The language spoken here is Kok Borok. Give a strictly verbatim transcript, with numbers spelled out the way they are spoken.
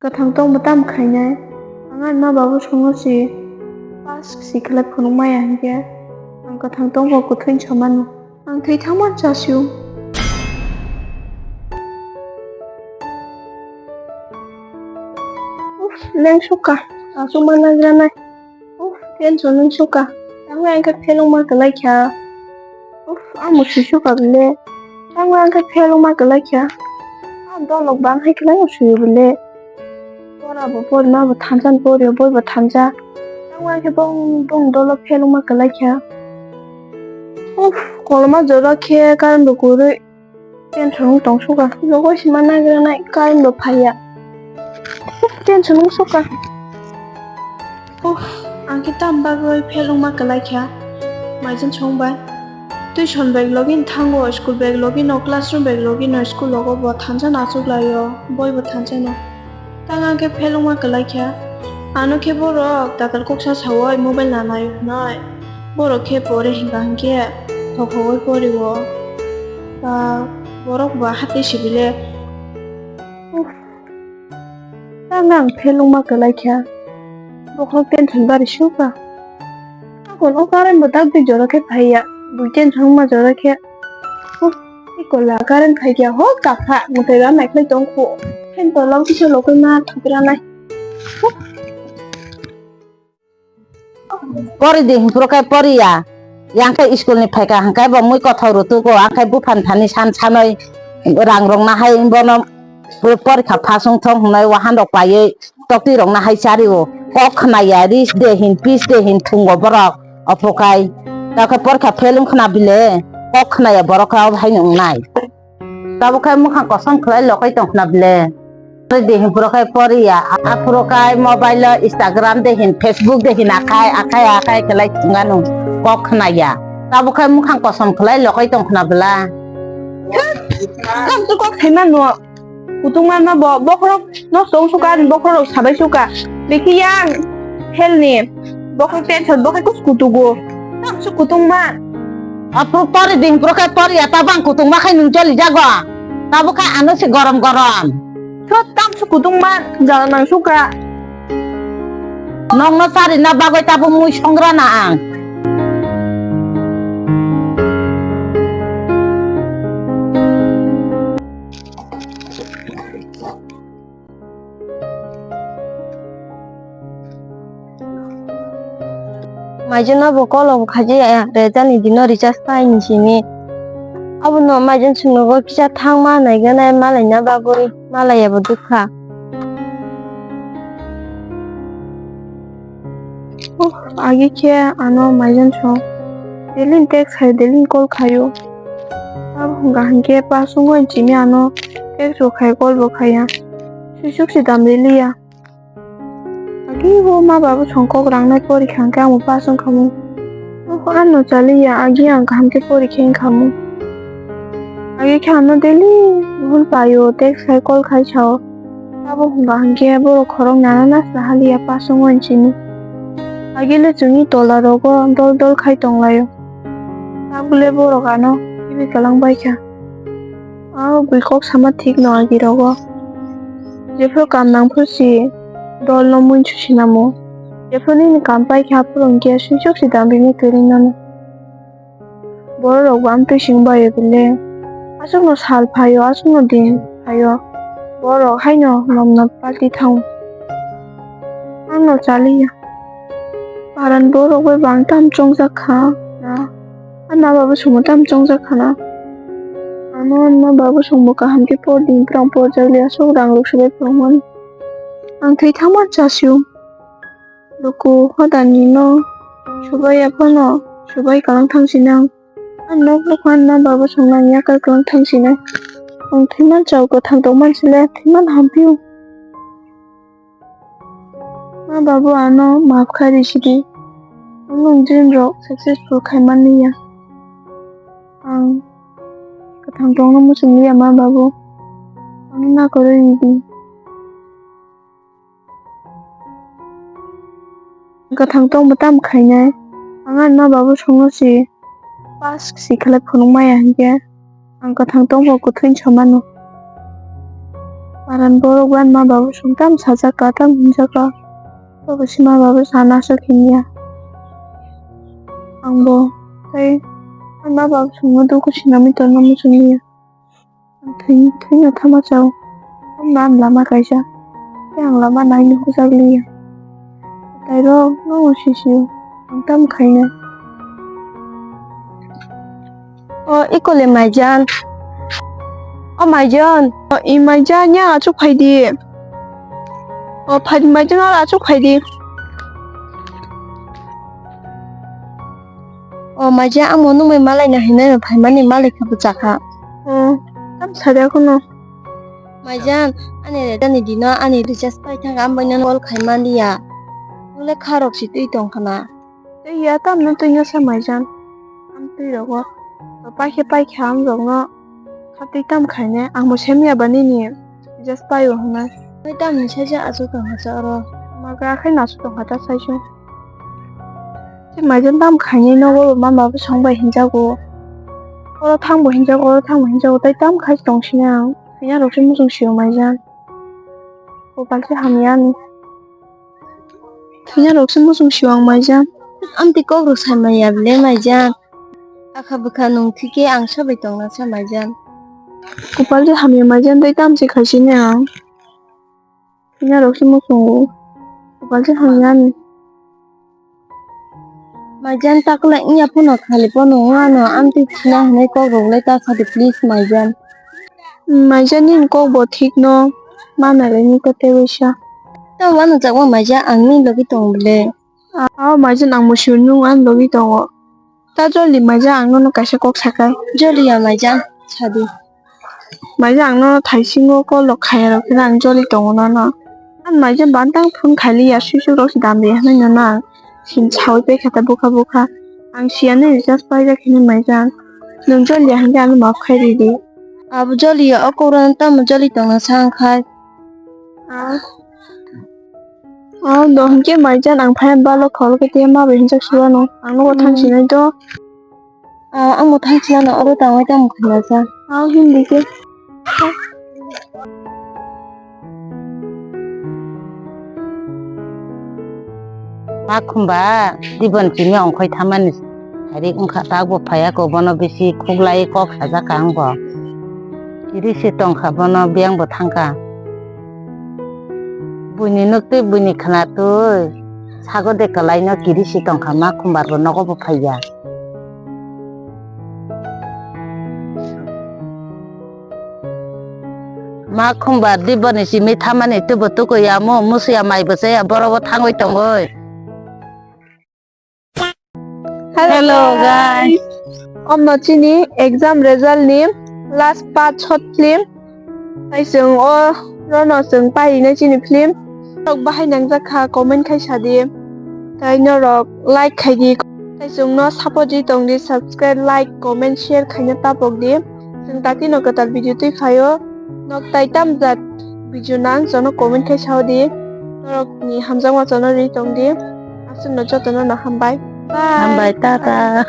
Kwthang tongbo tamo khainai? Ang ani ma babu songno si pass si khlai phunuk maya hinkhe ang kwthang tongbo kwthwini samano. Ang thwi thangmani chasio. Uff, leng sukha, achukma nagranai. Uff, tension wng sukha. Tangwi ang khe phelungma kwlai kha. Uff, amo sui sukha bile. Tangwi ang khe phelungma kwlai kha. A dolok bang hai khlai o suyo bile. Pora bo porima bo thansa ni porio, boi bo thansa. Tangwi ang khe bong bong dolo phelungma kwlai kha. Uff, koloma jora khe current bo kwrwi. Tension wng tong sukha. Nogo sima nagranai current bo phaiya. Uff, tension wng sukha. Uff, ang khe tam bagwi phelungma kwlai kha. Maijan song bai. Tuition bag login thango, school bag login no, classroom bag login no, school logo bo thansa no achuk laio, boi bo thansa no. Tang ang khe phelungma kwlai kha. Ano khe borok tatal kok sa saui mobile nanai hwnwi. Borok khe pore hinka hinkhe thokhogwi porio. Ba borok ba hati sibile. Uff. Tang ang phelungma kwlai kha. Bokhorok tension bari sukha. Akon o current bo dak di jora khe phaiya. Bui tension wngma jora khe. Huh, ikola current phaikya ho kakha, mwtai ba naikhlai tongkhu. Phen tola o kisa lokoi ma thukranai. Huh. Pori di, hwnphuru khe poriya. Yang khe school ni phaikha, hwnkhai bo mui kothok rutugo, ang khe buphang thani san sanoi rang rok nahai bono porikha pass wngthok hwnwi wahan rok paiwi. Toktwi rok no hai chari o, kok khna ya, ris de hin, pis de hin thungo borok, opho khai. Tamo khe porikha fail wng khna bile, kok khna ya borok khe abo hai no wngnai. Tabuk khai mukhang kosom khlai lokai tong khna bile. Pori de hin puro khai pori ya, aphuru khai mobile o Instagram de hin, Facebook de hin akhai, akhai, akhai khlai thwng ano, kok khna ya. Tabuk khai mukhang kosom khlai lokai tong khna bwla. Kam tu kok khaima no. Kutung manma bo, bokhorok no song suka, ani bokhorok sabai suka. Bikhi yang hell ni. Bokhorok tension, bokhai kus kutugo. Tam su kutung ma. Apu pori ding, pro khai pori ya, tabang kutung ma khai nung joli jago. Tabu khai ano se gorom gorom. Thot tam su kutung ma, jala nang suka. Nokno charina bagwi tabuk mui songrana ang. Maijan no bo call bo khaji ya, rejani dino recharge pai ni simi. Abono maijan swngo kisa thangma naiganai malaina bagwi, malaya bo dukha. Uff, agi khe ano maijan song. Daily text khai, daily call khaio. Abo hwnka hinkhe pass wngwi chini ano text bo khai, call bo khaiya. Swisuk se dam riliya. Agi bo ma babu song kok rangnai pori kha hinkhe amo pass wngkhamu. Uff, ano chaliya, agi ang kaham khe pori khe wngkhamu. Agi khe ano daily bul paio, text khai, call khai sao. Abo hwnba hinkhe borok khorok nana nasna haliya pass wngwi chini. Agile chwngni tola rogo dol dol khai tonglaio. Tabule borok ano khibi kwlang baikha. Abo bui kok sama thik no agi rogo. Jephru kam nang phuru si dol no mui susi namo. Jephru nini kam paikha aphuru hinkhe swisok si dam rini kwrwi nono. Borok bo amtwi sing bai bile. Aswkno sal phaio, aswkno din phaio. Borok haino nomno palti thango. Ano chaliya. Paran borok bai bang tam chongjak kha na. Ano abo bo sumo tam chongjak kha na. Ano ano babo songbo kaham khe por din prang por jak liya sok rang rok subai phuru mani. Ang thwi thangma chasio. Luku hodani no subai ya phano subai kalang thang sinang. Ang nok nok han ma babo song nang yakar kalang thang sinang. Ang thwiman chao kwthang tong man sile thwiman hampio. Ma babu ano maaf khai ri sidi. Ang nung dream rok successful khai man liya. Ang kwthang tong no muchung liya ma babu. Ang na kwrwi ridi. Kwthang tongbo tamo khainai? Ang ani ma babu songno si pass si khlai phunuk maya hinkhe ang kwthang tongbo kwthwini samano. Ang borok bai ma babu song tam sajak ka, tam hinjak ka. Bobo si ma babu sana sok hinya. Ang bo tei ma babu song no duku sinami tongna muchung niya. Ang thwi-, thwino thama chao. Ang nan lama kaisa. Tei ang lama naino hujak liya. Tairok, nono sisio. Ang tamo khainai. O, ikole Maijan. O, Maijan. O, i Maijan, ya achuk phaidi. O, phaidi Maijan, ar achuk phaidi. O, Maijan, ang mo nungbai malaina hinai no phaimani malai kha bwchakha. O, tam sadia kuno. Maijan, ani re dani dino ani recharge pai thangkha, ang bai nono call khai manliya. Nung le kha rok si twi tongkha na. Tei ya tamno twi no sa Maijan. Ang twi rogo. Paikhe paikha ang rokno. Kha twi tam khaine. Ang bo semya ba nini. Just paio hwnna. Twi tam ni saisa aswk tongkha sa oro. Maga khai nasu tongkha ta saisu. Tei Maijan tam khaine nogo mama bo song bai hinjago. Oro thang bo hinjago, oro thang bo hinjago. Tei tam khai tong sini ang. Phiya rok se muchung sio Maijan. Kopal se hamya ni. Phiya rok se muchung sio ang Maijan. Amtwi kok rok sai manya bile Maijan. Akha bwkha nung thike ang sabai tongna sa Maijan. Kopal se hamya Maijan tei tam se khai sini ang. Phiya rok se muchungo. Kopal se hamya ni. Maijan takla wngya phano khali phano wngano amtwi thina hinwi kok rok le ta sadi please Maijan. Maijan nini kok bo thik no ma nai lai ni ko tei waisa. Ta wano jakma Maijan ang nini logi tong bile. Ao Maijan ang musu nung ani logi tongo. Ta joldi Maijan ang nono kaisa kok sakai. Joldi ya Maijan sadi. Maijan ang nono thaisingo call rok khaya rok khe ang joldi tongo nono. Ang Maijan bantang phone khailiya swisuk rok se dam de hinwi nono ang sin sawi paikha ta bukha bukha. Ang siya nini recharge paijak hinwi Maijan. Nwng joldi ya hinkhe ano maaf khai ridi. Abo joldi ya o kok rok tamo joldi tongna sa wngkhai. Ah. Oh, do hinkhe Maijan ang phai balo kholo khe tei ma bai hinjak suwano. Ang nogo thang sinai do. Ah, ang bo thang sinano oro tangwi tamo khwna sa. Ah, hindi khe. Ma khumba, dibon chini ongkhoi thamani. Hari wngkha tak bo phaiya ko bono bisi khuklai kok sajak ang bo. Kiri si tongkha bono biyang bo thangkha. Buini nuk twi buini khna twi sago de kwlai no kiri si tongkha ma khumbar bo nogo bo phaiya. Ma khumbar diboni simi thamani tubo tukuya mo musuya mai bo chaya boro bo thangwi tongoi. Hello, guys. Omno chini exam result ni last part short film. Tai chwng o rono chwng pairina chini film. Norok bahai nangjak kha comment khai sadi. Tai norok like khai di. Tai chwngno support di tong di, subscribe, like, comment, share khaina tapok di. Chwng takino kwtal video twi phaio. Nok tai tam jat video nang jono comment khai sao di. Norok ni hamjakma jono ri tong di. Aswkno jotono no hambai. Bye. Hambai, tata.